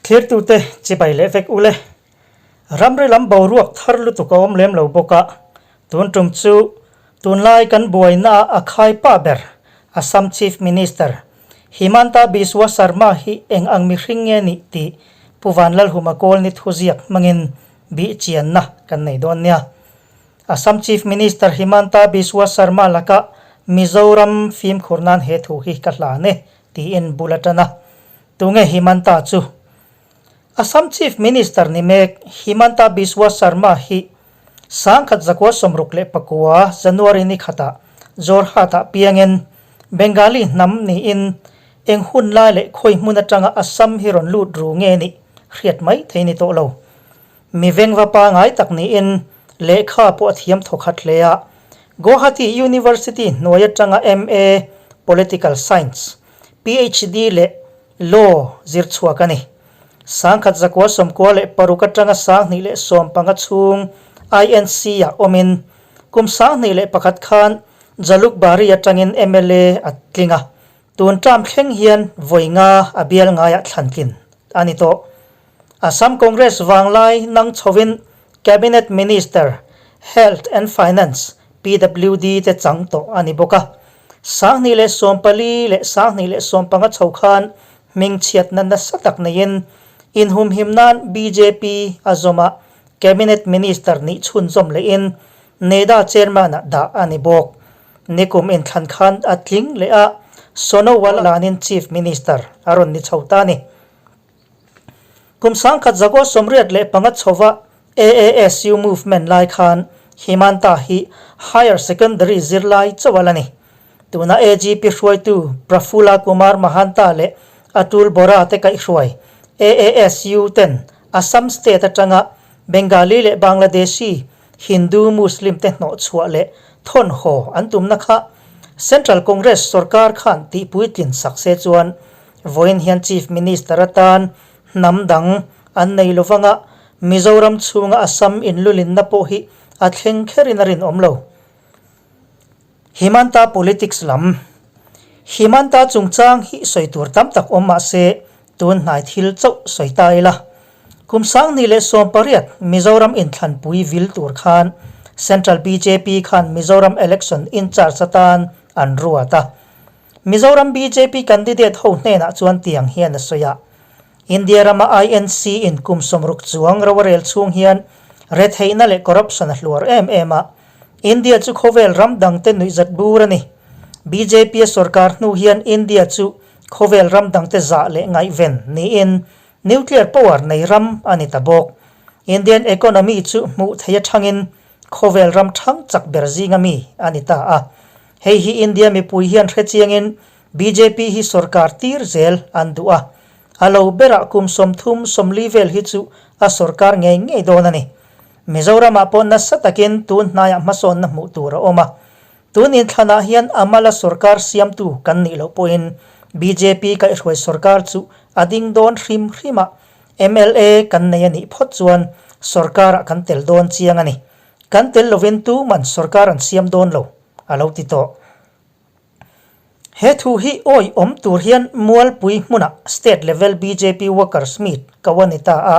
Thirtute chibai leh vek ule. Ramri lam boruak thar lutuk a awm lem lo bawk a, tun tum chu tunlai kan buaina a khai pah ber Assam Chief Minister Himanta Biswa Sarma hi eng ang mihring nge nih tih Pu Vanlalhuma Kawlni thuziak hmangin bih chianna kan nei dawn nia. Assam Chief Minister Himanta Biswa Sarma laka Mizoram fimkhur nan he thu hi ka hlan e tiin bul a tan a. Tunge Himanta chu? Assam Chief Minister ni mek Himanta Biswa Sarma hi 1969 January ni khatah Jorhat-ah piangin Bengali hnam niin eng hun lai leh khawi hmun atanga Assam hi rawn lut ru nge nih hriat mai thei ni tawh lo. Mi vengva pangai tak niin lehkha pawh a thiam thawkhat hle a. Guwahati University hnuai atanga MA, Political Science, PhD leh Law zir chhuak a ni. 1996 atanga 2015 chhung INC-ah awmin kum 2001 khan Jalukbari atangin mla a tling a, tun term thleng hian vawi nga a bial ngaiah thlan tlin a ni tawh. Assam Congress vanglai nang chhovin Cabinet Minister, Health and Finance, PWD te chang tawh a ni bawk a. 2014 leh 2015 chho khan hmingchhiatna nasa tak neiin inhumhim nan bjp a zawm a, Cabinet Minister nih chhunzawm lehin NEDA Chairman-ah dah a ni bawk. Nikum inthlan khan a tling leh a, Sonowal lanin Chief Minister a rawn ni chho ta a ni. Kum 1985 chhova AASU movement lai khan Himanta hi Higher Secondary zirlai chauh a la ni. Tuna AGP hruaitu Prafulla Kumar Mahanta leh Atul Bora te kaihhruai AASU ten Assam state atanga Bengali leh Bangladeshi Hindu Muslim te hnawhchhuah leh thawnhaw an tumna kha Central Congress sorkar khan tihpuitlin sak se chuan Vawiin hian Chief Minister atan hnam dang an nei lo vanga Mizoram chhunga Assam inlulinna pawh hi a thleng kherin a rinawm lo. Himanta politics lam Himanta chungchang hi sawi tur tam tak awm mah se tun hnai thil chauh sawi ta ila. Kum 2018 Mizoram inthlanpui vil tur khan Central bjp khan Mizoram election in-charge atan an ruat a. Mizoram bjp candidate ho hnenah chuan tiang hian a sawi a, India rama INC in kum 60 chuang ro a rel chhung hian retheihna leh corruption a hluar em em a, India chu khawvel ram dangte nuihzat bur a ni. Bjp a sorkar hnu hian India chu khawvel ram dangte zah leh ngaihven niin nuclear power nei ram a ni ta bawk. Indian economy chu hmuh theih athangin khawvel ram thang chak ber zinga mi a ni ta a. Hei hi India mipui hian hre chiangin bjp hi sorkar tir zel an duh a, a lo berah kum 30 40 vel hi chu a sorkar ngei ngei dawn a ni. Mizoramah pawh nasa takin tun hnaiah hmasawnna hmuh tur a awm a. Tun inthlanah hian a mala sorkar siamtu kan nih loh pawhin bjp kaihhruai sorkar chu a ding dawn hrim hrim a, mla kan nei a nih phawt chuan sorkarah kan tel dawn chiang a ni. Kan tel lovin tuman sorkar an siam dawn lo, a lo ti tawh. He thu hi awi awm tur hian Mualpui hmunah State Level bjp Workers Meet ko a ni ta a,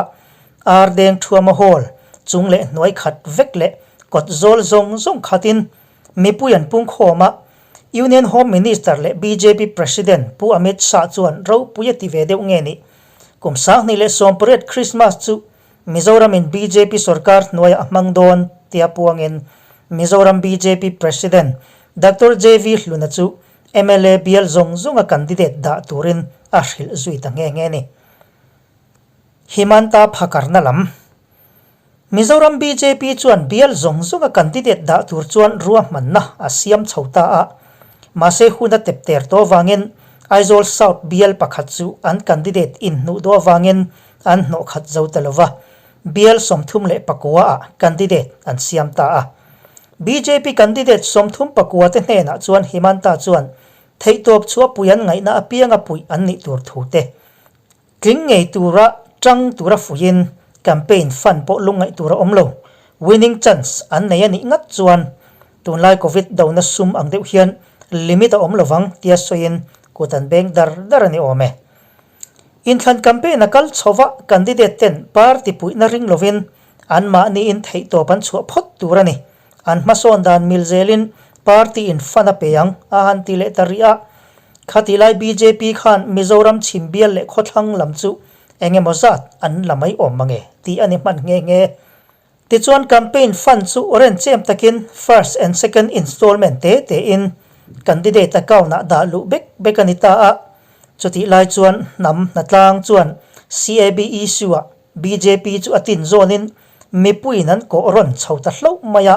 Ar Deng Thuama Hall chung leh hnuai khat vek leh kawt zawl zawng zawng khatin mipui an pungkhawm a, Union Home Minister leh bjp President Pu Amit Shah chuan ropui a ti ve deuh nge ni. Kum 2018 Christmas chu Mizoramin bjp sorkar hnuaiah a hmang dawn tia puangin Mizoram bjp President Doctor JV Hluna chu mla bial zawng zawnga candidate dah turin a hrilh zui ta nghe nghe a ni. Himanta phakarna lam Mizoram bjp chuan bial zawng zawnga candidate dah tur chuan ruahmanna a siam chho ta a, mahse hun a tep ter tawh avangin Aizawl South bial pakhat chu an candidate inhnuh duh avangin an hnawh khat zo ta lova, bial 34 ah candidate an siam ta a. Bjp candidate 34 te hnenah chuan Himanta chuan theihtawp chu a pui an ngaihna apianga puih an nih tur thu te tling ngei tura tang tura fuiin campaign fund pawh lungngaih tur a awm lo, winning chance an nei a nih ngat chuan tunlai Covid dona sum ang deuh hian limit a awm lovang tia sawiin kut an beng dar dar a ni awm e. Inthlan campaign a kal chho va, candidate ten party puihna ring lovin anmahniin theihtawp an chhuah phawt tur a ni. An hmasawn dan mil zelin party in fund a pe ang a han ti leh ta rih a. Khatih lai bjp khan Mizoram chhim bial leh khawthlang lam chu eng emaw zat an la mai awm mange tih a ni hman nghe nghe. Tichuan campaign fund chu renchem takin first and second installment te tein candidate account ah dah luh bek bek a ni ta a. Chutih lai chuan hnam hnatlang chuan CAB issue ah bjp chu a tin zawnin mipuiin an kawh rawn chho ta hlauh mai a.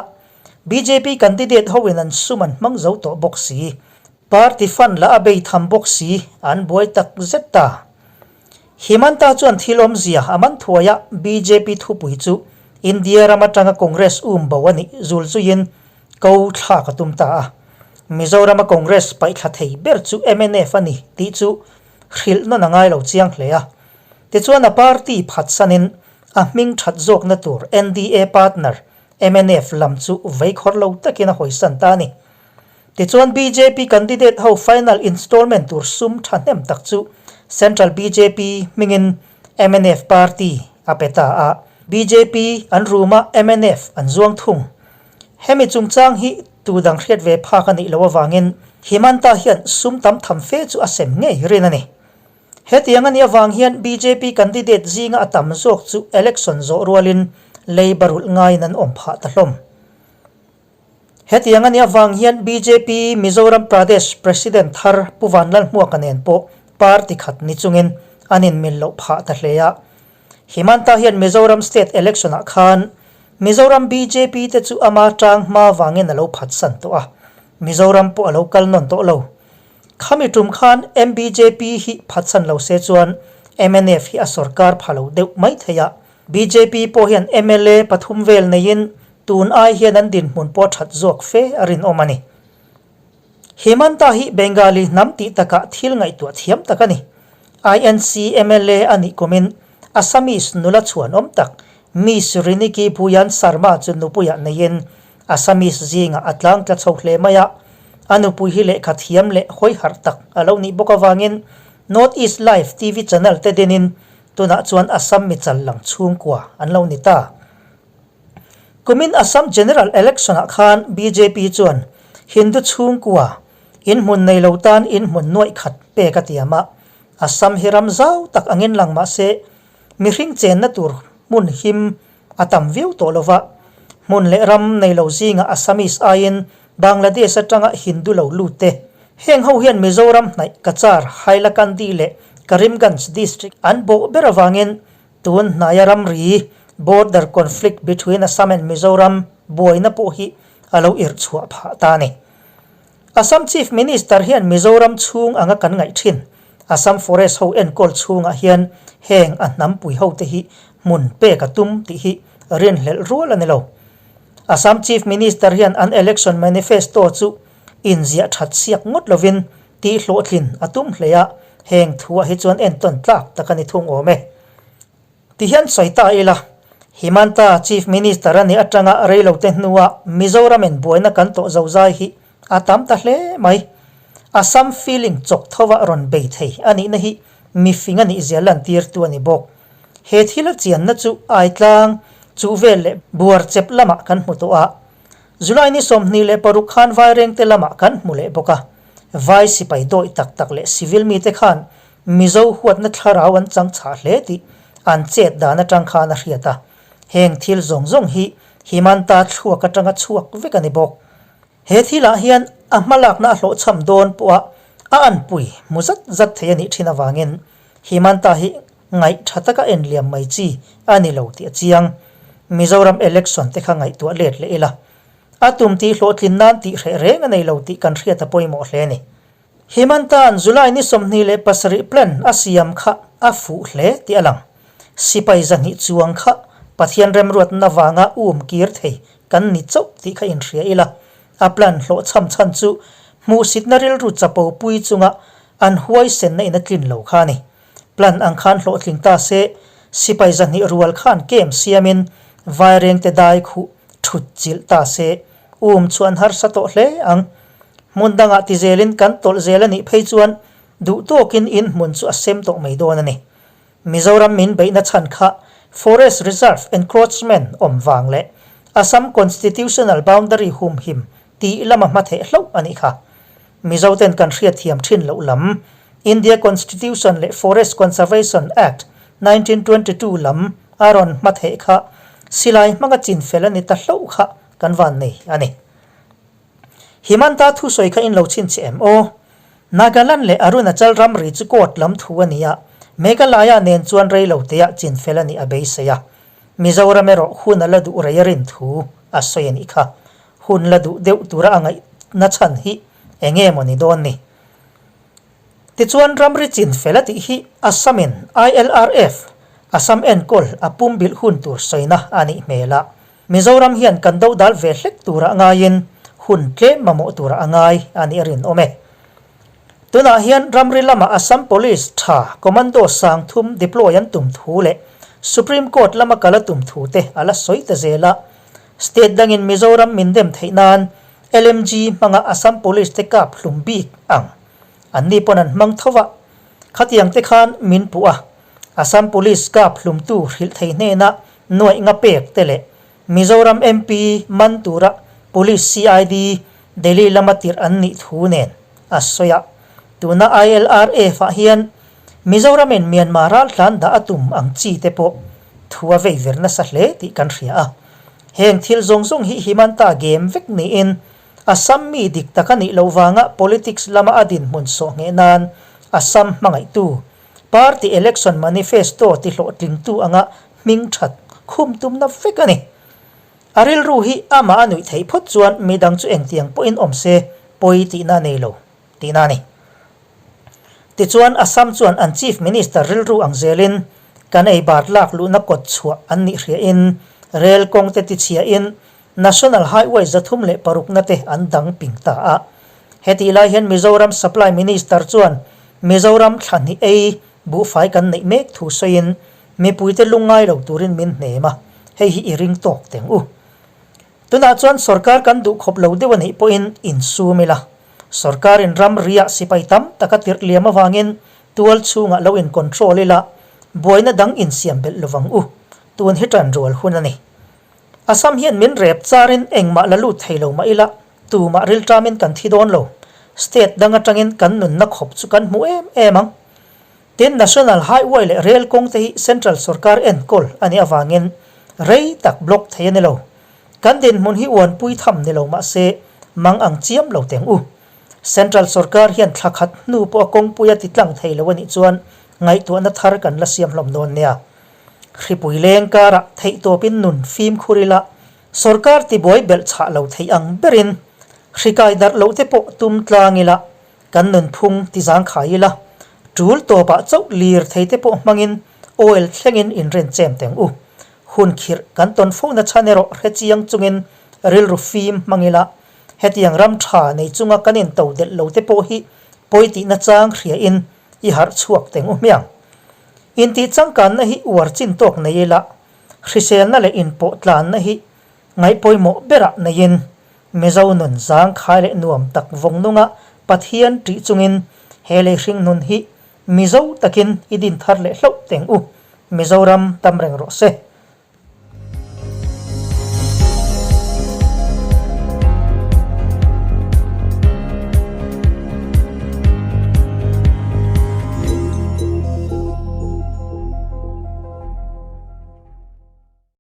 Bjp candidate hoin an sum an hmang zo tawh bawk si. Party fund lah a bei tham bawk si, an buai tak zet ta. Himanta chuan thil awmzia a man thuai a, bjp thupui chu India ram atanga Congress um bo a nih zul zuiin ko thlak a tum ta a. Mizorama Congress paihthla thei ber chu mnf a ni tih chu hrilh nawn a ngai lo chiang hle a. Tichuan a party phatsanin a hming that zawkna tur NDA partner mnf lam chu veikhawr lo takin a hawisan ta a ni. Tichuan bjp candidate ho final installment tur sum thahnem tak chu Central bjp hmingin mnf party a pe ta a. Bjp an rum a mnf an zuang thung. Hemi chungchang hi tu dang hriat ve phak a nih loh avangin Himanta hian sum tam tham fe chu a sem ngei rin a ni. Hetiang a nih avang hian bjp candidate zinga a tam zawk chu election zawh rualin leiba rulh ngaiin an awm phah ta hlawm. Hetiang a nih avang hian bjp Mizoram Pradesh President thar Pu Vanlalhmuaka nen pawh party khat ni chungin an inmil loh phah ta hle a. Himanta hian Mizoram State Election ah khan Mizoram bjp te chu ama tang hma vangin a lo phatsan tawh a, Mizoram pawh a lo kal nawn tawh lo. Khami tum khan MBJP hi phatsan lo se chuan mnf hi a sorkar pha lo deuh mai thei a. Bjp pawh hian mla pathum vel neiin Tun ai hian an dinhmun pawh that zawk fe a rinawm a ni. Himanta hi Bengali hnam tih takah thil ngaihtuah thiam tak a ni. INC mla a nih kumin Assamese nula chhuanawm tak Miss Riniki Bhuyan Sarma chu nupuiah neiin Assamese zingah a tlang tla chho hle mai a. A nupui hi lehkha thiam leh hawi harh tak a lo nih bawk avangin North East Live TV channel te dinin tunah chuan Assam mi chal lang chhungkua an lo ni ta. Kumin Assam General Election ah khan bjp chuan Hindu chhungkua inhmun nei lo tan inhmun nuaih khat pek a tiam a, Assam hi ram zau tak angin lang mah se mihring chenna tur hmun him a tam viau tawh lo va, hmun leh ram nei lo zingah Assamese aiin Bangladesh atanga Hindu lo lut te. Heng ho hian Mizoram hnaih Cachar, Hailakandi leh Karimganj district an bawh ber avangin Tun hnaia ramri, border conflict between Assam and Mizoram, buaina pawh hi a lo irh chhuah phah ta a ni. Assam Chief Minister hian Mizoram chhung anga kan ngaih thin, Assam Forest ho enkawl chhungah hian heng a hnampui hote hi hmun pek a tum tih hi rinhlelh rual a ni lo. Assam Chief Minister hian an election manifesto chu inziah that siak ngawt lovin Tih hlawhtlin a tum hle a, heng thuah hi chuan entawn tlak tak a ni thung awm e. Tihian sawi ta ila, Himanta Chief Minister a nih atanga reilote hnua Mizoramin buaina kan tawh zozai hi a tam ta hle mai. Assam feeling chawk thova rawn bei thei a nihna hi mifing a nihzia lantirtu a ni bawk. He thil a chianna chu Aitlang, Chuhvel leh Buarchep lamah kan hmu tawh a. July ni 26 khan Vairengte lamah kan hmu leh bawk a, Vai sipai dawih tak tak leh civil mite khan Mizo huatna thlarau an chang chhah hle tih an chet dan atang khan a hriat a, heng thil zawng zawng hi Himanta thluak atanga chhuak vek a ni bawk. He thilah hian a hmalakna a hlawhchham dawn pawha a anpui hmu zat zat thei a nih thin avangin Himanta hi ngaih tha taka en liam mai chi a ni lo tih a chiang. Mizoram election te kha ngaihtuah let leh ila. A tum tih hlawhtlin nan tih hreh reng a nei lo tih kan hriat a pawimawh hle a ni. Himanta'n July ni 27 plan a siam kha a fuh hle tih a lang. Sipai zahnih chuang kha Pathian remruatna vanga um kir thei kan ni chauh tih kha inhria ila. A plan hlawhchham chhan chu hmuhsitna rilru chapo pui chunga an huaisenna in a tlin lo kha a ni. Plan ang khan hlawhtling ta se, sipai zahnih rual khan kem siamin vairengte dai khuh thut chilh ta se, um chu an harsa tawh hle ang. Hmun dangah ti zelin kan tawlh zel a nih phei chuan duh tawkin in hmun chu a sem tawh mai dawn a ni. Mizoram min beihna chhan kha Forest Reserve encroachment awm vang leh Assam Constitutional Boundary humhim tih lama hma theh hlauh a nih kha. Mizoten kan hriatthiam thin loh lam India Constitution leh Forest Conservation Act, 1922 lam a rawn hma theh kha silai hmanga chinfel a ni ta hlauh kha kan van nei a ni. Himanta thusawi kha in lo chhinchhe em aw? Nagaland leh Arunachal ramri chu court lam thu a ni a, Meghalaya nen chuan rei lo teah chinfel a nih a beisei a. Mizoram erawh hun a la duh rei a rin thu a sawi a nih kha. Hun la duh deuh tura a ngaihna chhan hi eng nge maw ni dawn ni? Tichuan ramri chinfel a tih hi Assam-in ILRF, Assam enkawl a pumbilh hun tur sawina a nih hmel a. Mizoram hian kan dodal ve hlek turah ngaiin hun tlem mamawh turah a ngai a nih a rinawm e. Tunah hian ramri lama Assam Police tha Commando sangthum deploy an tum thu leh Supreme Court lama kal a tum thu te a la sawi ta zel a. State dangin Mizoram min dem theih nan LMG hmanga Assam Police te kap hlum bik ang anni pawn an hmang tho a, khatiang te khan min puh a. Assam Police kap hlumtu hrilh thei hnena nuaih nga pek te leh Mizoram MP man tura Police CID Delhi lama tirh an nih thu nen a sawi a. Tuna ILRF ah hian Mizoramin Myanmar raltlan dah a tum ang chi te pawh thu a vei vir nasa hle tih kan hria a. Heng thil zawng zawng hi Himanta game vek niin Assam mi dik tak a nih loh vanga politics lama a dinhmun sawh ngheh nan Assam hmangaihtu Party election manifesto ti hlawhtlingtu anga hming that khum tumna vek a ni. A rilru hi amah a nuih theih phawt chuan midang chu engtiang pawhin awm se pawi tihna a nei lo tihna a ni. Tichuan Assam chuan an Chief Minister rilru ang zelin kan ei bar lak luhna kawt chhuah an nih hriain rel kawng te tichhiain National Highway 306 na te an dang ping ta a. Hetih lai hian Mizoram Supply Minister chuan Mizoram thla hnih ei buhfai kan neih mek thu sawiin mipuite lungngai lo turin min hnem a, hei hi i ring tawk teng u. Tunah chuan sorkar kan duh khawp lo deuh a nih pawhin insum ila. Sorkarin ramriah sipai tam tak a tirh liam avangin tual chhungah lo in control ila, buaina dang insiam belh lovang u. Tun hi ṭanrual hun a ni. Assam hian min rep charin engmah la lut thei lo mah ila, tumah rilṭamin kan thi dawn lo. State dang atangin kan nunna khawp chu kan hmu em em ang. Tin, National Highway leh Rail kawng te hi Central sorkar enkawl a nih avangin rei tak block thei a ni lo. Kan dinhmun hi uanpui tham ni lo mah se, mang ang chiam lo teng u. Central sorkar hian thla khat hnu pawh a kawngpui a ti tlang thei lo a nih chuan ngaihtuahna thar kan la siam hlawm dawn nia. Hripui leng karah theihtawpin nun fimkhur ila, sorkar tibuai belh chhah lo theih ang berin hrikai darh loh te pawh tum tlang ila, kan nunphung ti zangkhai ila, tul tawpah chauh lir thei te pawh hmangin oil thlengin inren chem teng u. Hun khirh kan tawn fo na chhan erawh hre chiang chungin rilru fim hmang ila, hetiang ram tha nei chunga kan into delh lo te pawh hi pawi tihna chang hriain i harh chhuak teng u hmiang. Intih changkanna hi uar chin tawk nei ila, hriselna leh inpawh tlanna hi ngaihpawimawh berah neiin Mizo nun zangkhai leh nuam tak vawng nunga Pathian ṭih chungin he lei hring nun hi Mizo takin i din thar leh hlauh teng u. Mizoram tam reng rawh se.